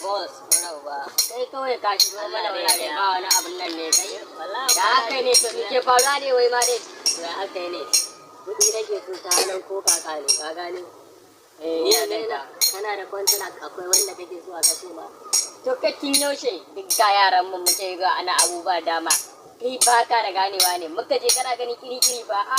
Boss, ba. Kai kawai ka shigo mana wurare ba wani abun nan ne kai. Wallahi. Da haka ne, to me ke faruwa ne wai ma dai? Ya haka ne. Kuɗi nake so ta hannun ko kaka ne, ka gane? Eh, Ni ina yanzu jin ina ka. Kana da contract, akwai wanda kake so a kashe ma. To kai, tun yaushe duk ga yaran mu muke ga ana abubuwa dama. Kai ba ka da ganewa ne. Muka je kana gani kiri-kiri ba a.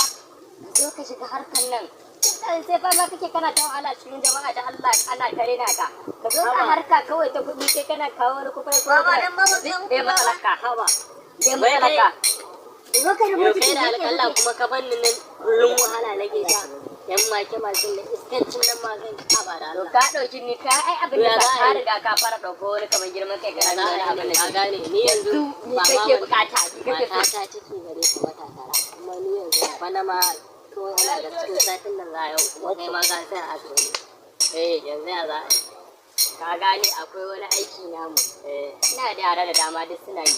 Zo ka shiga harkan nan. Sai fa ma kake kana ta wahala cikin jama'a da Allah ana tare na ka. Ka zo ka harka kawai ta kuɗi, kai kana kawo wani kufai ko. Baba, dan ba mu san Me matsalar ka? Haba. Me matsalar ka? Zo ka rubuta, kai da alƙalla kuma ka banni nan, kullum wahala nake sha. Yan make makin da iskancin nan ma zan haba da To Allah. ka ɗauki ni ka ai abin da Ya ka za a ka yi? riga ka fara ɗauko wani kamar girman kai, Ya kana za wani a abin yi? da Ka gane ni yanzu ni ba ma kake bukata, ni kake so. Matata ciki gare ta wata 9, kuma ni yanzu bana ma kawai ina da cikin satin nan za a yau, kuma kai ma ka san a ne. Eh, yanzu ya za a yi? Ka gane akwai wani aiki namu. Eh. Ina da yara da dama duk suna yi.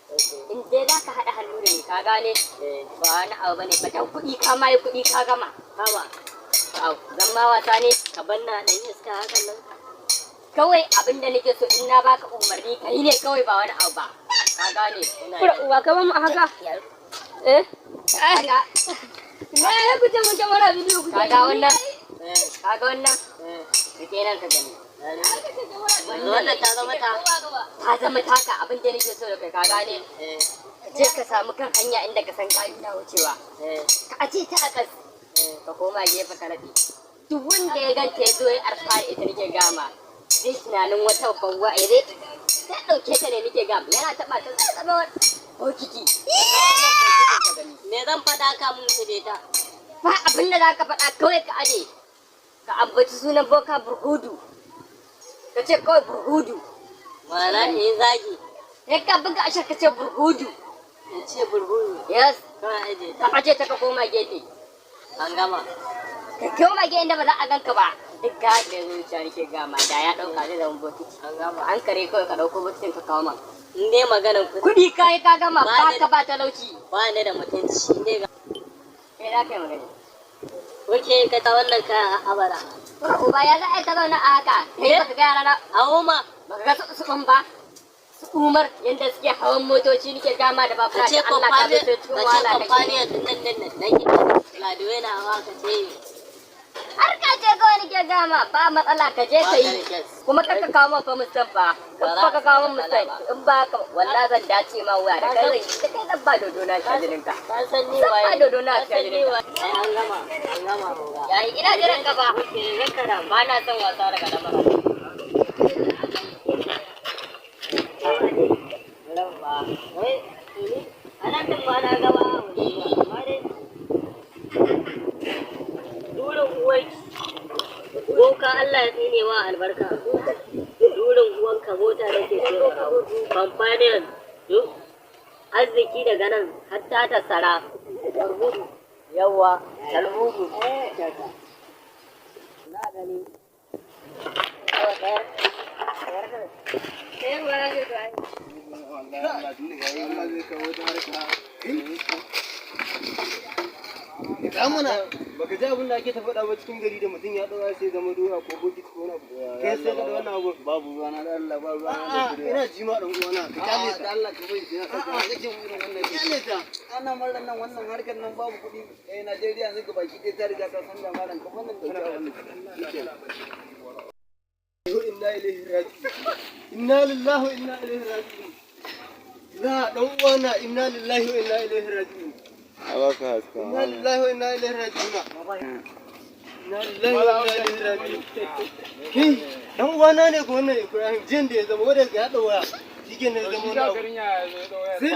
Okay. In dai za ka haɗa hannu da ni, ka gane, Eh. ba wani abu bane ba, dan kuɗi ka ma yi kuɗi ka gama. Haba. Au, zan ma wasa ne? Ka banna ɗan iska hakan nan. Kawai abin da nake so, in na baka umarni ka yi ne kawai, ba wani abu ba. Ka gane? Kura uwa ka mu haka. Eh? Kaga Me ya kuce mun kyamara bidiyo kuke? Kaga wannan? Eh. Kaga wannan? Eh. Rike nan ka gani. Yanzu wannan ta zama ta. Ta zama taka. Abin da nake so da kai, ka gane? Eh. Ka je ka samu kan hanya inda ka san ka ina wucewa. Eh. Ka aje ta a ƙas. Eh. Ka koma gefe ka naɗe. Duk wanda ya ganta ya zo ya arfa da ita, nake gama. Zai tunanin wata babban ya zai zai ɗauke ta ne, nake gama. Yana taɓa ta zai zama wani bokiti. Me zan faɗa kamun su ta? Ba abin da za ka faɗa, kawai ka aje. Ka ambaci sunan boka Burhudu. Ka ce kawai Burhudu. Ma'ana in yi zagi? Sai ka buga ashar, ka ce Burhudu. In ce Burhunu? Yes. Kawai aje Ka ta. aje ta, ka koma gefe. An gama. Ka koma gefe inda ba za a ganka ba. Duk ga da zuciya nake gama, da ya ɗauka zai zama bokiti. An gama. An kare, kawai ka ɗauko bokitin ka kawo man. In dai maganar kuɗi. Kuɗi ka yi ka gama. Ba ba ni ka ba talauci. Ba ni da mutunci in dai ga. Kai za ka yi magana. Wuce ka ta wannan kayan abara. Uba, ya za a yi ka zauna a haka? Kai baka ga yara na Awo ma. baka ga su su ba? Su Umar yanda suke hawan motoci, nake gama da Ka babura ce da Allah ka zo kwamfani, cikin ka ce wahala kake. kwamfani yanzu nan nan nan nan gida. Laduwe na hawa ka ce. Har ka ce kawai nake gama, ba matsala, ka je ka yi. Kuma kar ka kawo min fa mustan fa. Ba za Kar ka kawo min ka mustan. ba. In ba ka, wallahi zan dace ma wuya da kai zan da kai zan ba dodo na shi jinin ka. Ka san ni Zan waye. ba dodo na Ka san shi ni jinin ka. waye. Ai an gama. An gama, oga. Yayi, ina jiran ka fa. Ba na son wasa daga lamarin. Ba. Wai, ni a nan din ma na gaba amma dai. Durin uwarki. Boka, Allah ya tsine wa albarka. Durin uwanka, mota nake so ka hau. Companion. Arziki daga nan har ta tattara. Yawwa, talhudu. Na gani. Sayarwa na ce to ai. Allah zai kawo ta harka. Zamuna baka ji abin da ake ta faɗa ba cikin gari, da mutum ya ɗaura sai zama doya ko bokiti ko wani abu. Kai sai ka da wannan abu. Babu ruwana da Allah, ba ruwana da A'a, kuriya. ina ji ma, ɗan uwana, ka kyale A'a, ta. da Allah ka bari sai na saka. Kake mu irin wannan. Ka kyale ta. Ana marar nan, wannan harkar nan babu kuɗi. Eh, Najeriya yanzu gabaki ɗaya ta riga ta san da maran ka wannan dauki abin. Inna ilaihi raji'un. Inna lillahi wa inna ilaihi raji'un. La ɗan uwana, inna lillahi wa inna ilaihi raji'un. A baka haska. Inna lillahi wa inna ilaihi raji'un. Inna lillahi wa inna ilaihi raji'un. Kai, dan uwana ne ko wannan Ibrahim, jin da ya zama wanda ya haɗa waya. Shi ne ya zama wani abu. Sai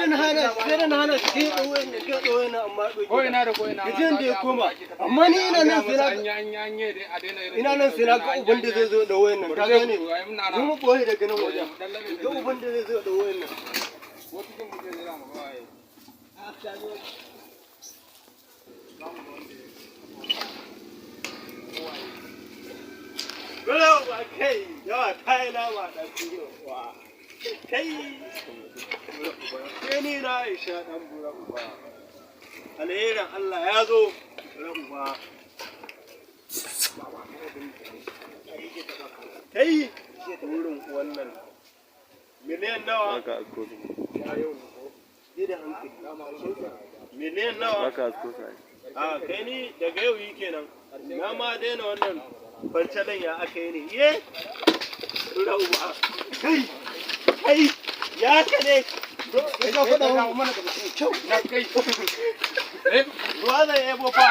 da na hana shi kai ɗau wayan nan, kai ɗau wayan nan, amma ɗauke. Ko ina da ko ina. Gajiyar da ya koma. Amma ni ina nan sai na ina nan sai na ga uban da zai zo da wayan nan, ka gane? Zo mu ɓoye daga nan wajen. Ga uban da zai zo da wayan nan. Ba kai, yawa ta yi nama da wa. Kai, sai ni na Aisha ɗan bura uba. Alherin Allah ya zo, bura uba. Kai, Burin wannan. Miliyan nawa? Miliyan nawa? A kai ni daga yau yi kenan. Na ma daina wannan kwancalin ya aka yi ne. Iye! Rura uba. Kai! Kai! Ya ka ne! Ka faɗa mana da mutum kyau. Ruwa zai ebo fa.